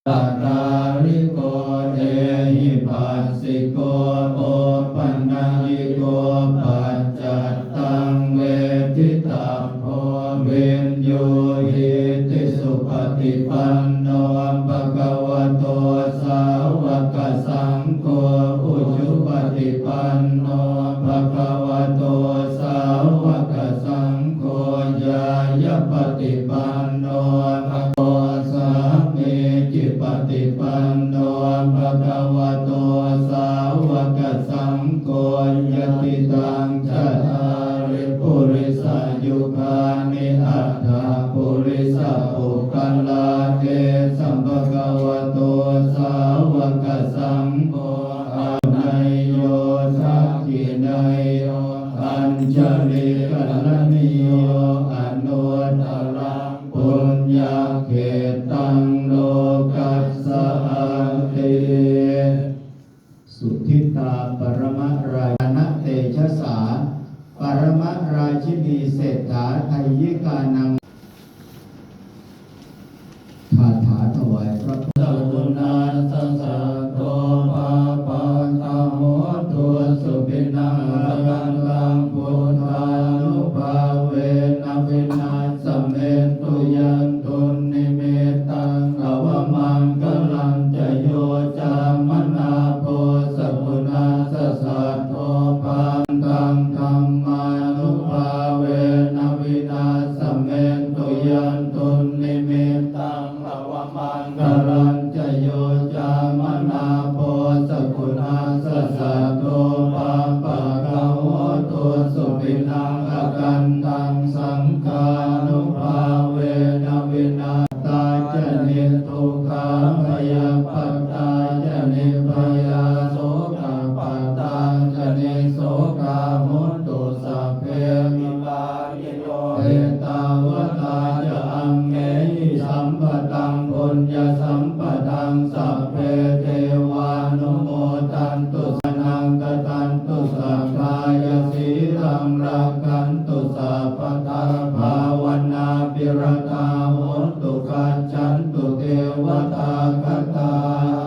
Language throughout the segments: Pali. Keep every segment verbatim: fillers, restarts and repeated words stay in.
Akāliko ehipassiko opanayiko paccattaṃ veditabbo viññūhīti. Supaṭipanno bhagavato sāvakasaṅgho, ujupaṭipanno bhagavato sāvakasaṅgho, ñāyapaṭipanno bhagavato sāmīcipaṭipanno bhagavato sāvakasaṅgho, yadidaṃ cattāri purisayugāni aṭṭha purisapuggalā, esa bhagavato sāvakasaṅgho, āhuneyyo dakkhiṇeyyo añjalikaraṇīyo anuttaraṃ puññakkhettaṃ lokassāti. Suddhitā paramarājāna tejasā, paramarājinī seṭṭhā dayyikānaṃ. คาถาถวายพระพร Sakuṇassa saddo pāpaggaho dussupinaṃ akantaṃ buddhānubhāvena vināsamentu. Yandunnimittaṃ avamaṅgalañca yo cāmanāpo sakuṇassa saddo pāpaggaho dussupinaṃ akantaṃ dhammānubhāvena vināsamentu. Yandunnimittaṃ avamaṅgalañca yo cāmanāpo sakuṇassa saddo pāpaggaho dussupinaṃ akantaṃ saṅghānubhāvena vināsamentu. Ca niddukkhā bhayappattā ca nibbhayā sokappattā ca nissokā hontu sabbepi pāṇino. Ettāvatā ca amhehi sambhataṃ puññasampadaṃ sabbe devānumodantu sanaṃ dadantu saddhāya sīlaṃ rakkhantu sabbadā bhāvanābhiratā hontu gacchantu devatāgatā.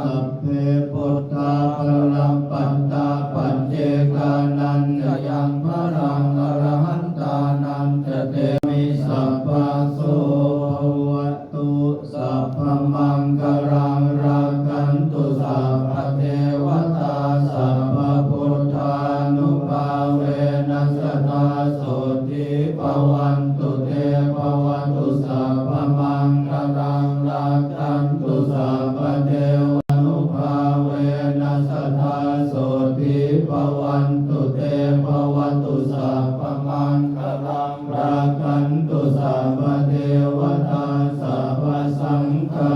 Sabbe buddhā balappattā paccekānañca yaṃ balaṃ arahantānañca tejasā sabbasomāya bhavatu sabbamaṅgalaṃ rakkhantu sabbadevatā sabbabuddhānubhāvena sadā sotthī bhavantu te. Bhavatu sabbamaṅgalaṃ rakkhantu sabbadevatā nubhāvena sadā sotthī bhavantu te. Bhavatu sabbamaṅgalaṃ rakkhantu sabbadevatā sabbasaṅghā